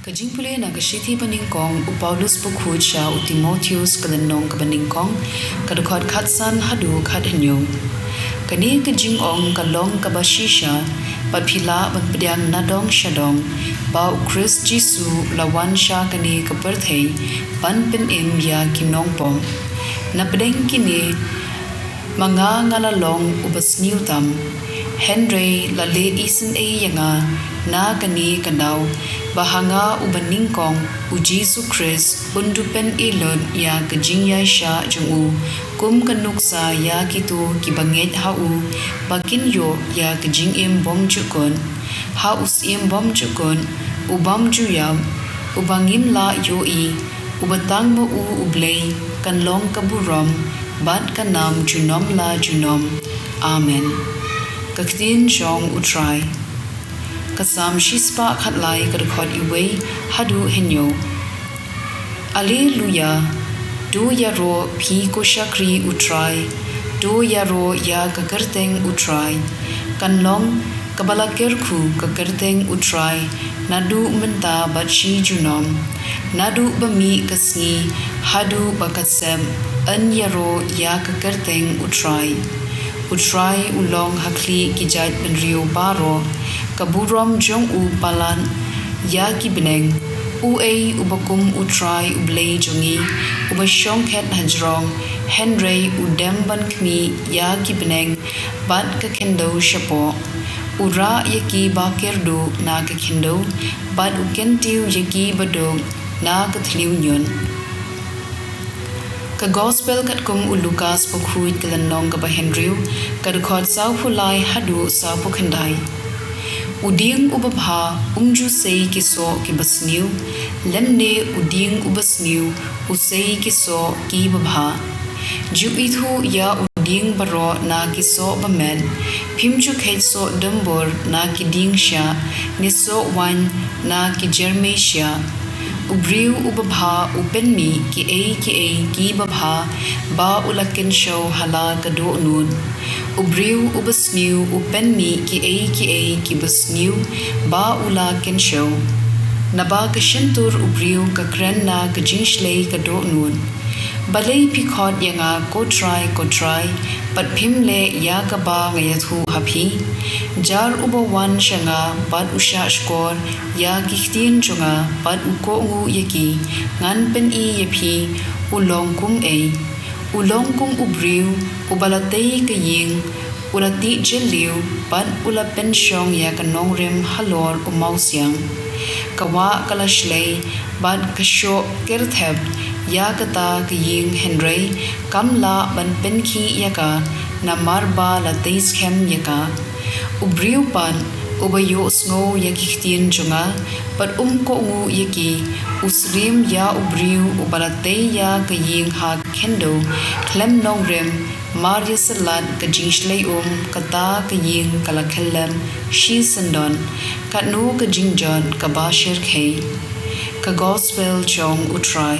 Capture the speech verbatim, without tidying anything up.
Ka jingpule na ka shithi banyngkong u Paulus bakhuid sha u Timotheus, ka lynnong kaba nyngkong, ka dkhot khatsan haduh khathynñiew. Kane ka jingong ka long kaba shisha, bad phi lah ban pdiang nadong shadong, ba u Khrist Jisu u la wan sha kane ka pyrthei ban pynim ïa ki nongpop. Napdeng kine ma nga nga la long uba sniew tam, hynrei la leh isynei ïa nga na kane ka daw, ba ha nga uba nyngkong u Jisu Khrist un duh pynïaid lut ïa ka jingïaishah jong u, kum ka nuksa ïa kito kiba ngeit ha u, ba kin ïoh ïa ka jingim bymjukut. Ha u Syiem bymjukut, u bym ju ïap, uba ngim lah ïohi, uba tang ma u U Blei kan long ka burom bad ka nam junom la junom. Amen. Ka ktien jong U Trai. Ka Salm shispah khatlai, ka dkhot iwei haduh hynñiew. Alleluia. To ïaroh phi ko shakri U Trai. To ïaroh ïa ka kyrteng U Trai. Kan long kaba la kyrkhu ka kyrteng U Trai naduh mynta bad shi junom. Naduh ba mih ka sngi haduh ba ka sep, yn ïaroh ïa ka kyrteng U Trai. U Trai u long ha khlieh ki jaitbynriew baroh, ka burom jong u palat ïa ki bneng. Uei uba kum U Trai U Blei jong ngi, uba shongkhet hajrong, hynrei u dem ban khmih ïa ki bneng bad ka khyndew shapoh. U rah ïa ki ba kyrduh na ka khyndew, bad u kyntiew ïa ki ba duk na ka thliew ñiut. Ka Gospel katkum u Lukas bakhuid, ka lynnong kaba hynriew, ka dkhot sawphew lai haduh sawphew khyndai. U dieng uba bha um ju sei ki soh kiba sniew, lymne u dieng uba sniew u sei ki soh kiba bha. Ju ithuh ïa u dieng baroh na ki soh ba met. Phim ju kheit soh dumbur na ki dieng shiah, ne soh waiñ na ki jyrmei shiah. U briew uba bha u pynmih kiei kiei kiba bha, ba u la kynshew ha la ka dohnud. U briew uba sniew u pynmih kiei kiei kiba sniew, ba u la kynshew. Naba ka shyntur u briew ka kren na ka jingshlei ka dohnud. Balei phi khot ïa nga ko Trai, ko Trai, bad phim leh ïa kaba nga ïathuh ha phi? Jar uba wan sha nga bad u shahshkor ïa ki ktien jong nga bad u kohnguh ïa ki, ngan pyni ïa phi u long kum ei. U long kum u briew uba la tei ka ïing, u la tih jylliew bad u la pynshong ïa ka nongrim halor u mawsiang. Ka wah ka la shlei bad ka shoh kyrthep ïa kata ka ïing, hynrei kam lah ban pynkhih ïa ka, namar ba la tei skhem ïa ka. U briew pat uba ïohsngew ïa ki ktien jong nga bad um kohnguh ïa ki, u syriem ïa u briew uba la tei ïa ka ïing ha ka khyndew khlem nongrim, mar ïa syllat ka jingshlei um, kata ka ïing ka la khyllem shisyndon, katno ka jingjot kaba shyrkhei. Ka Gospel jong U Trai.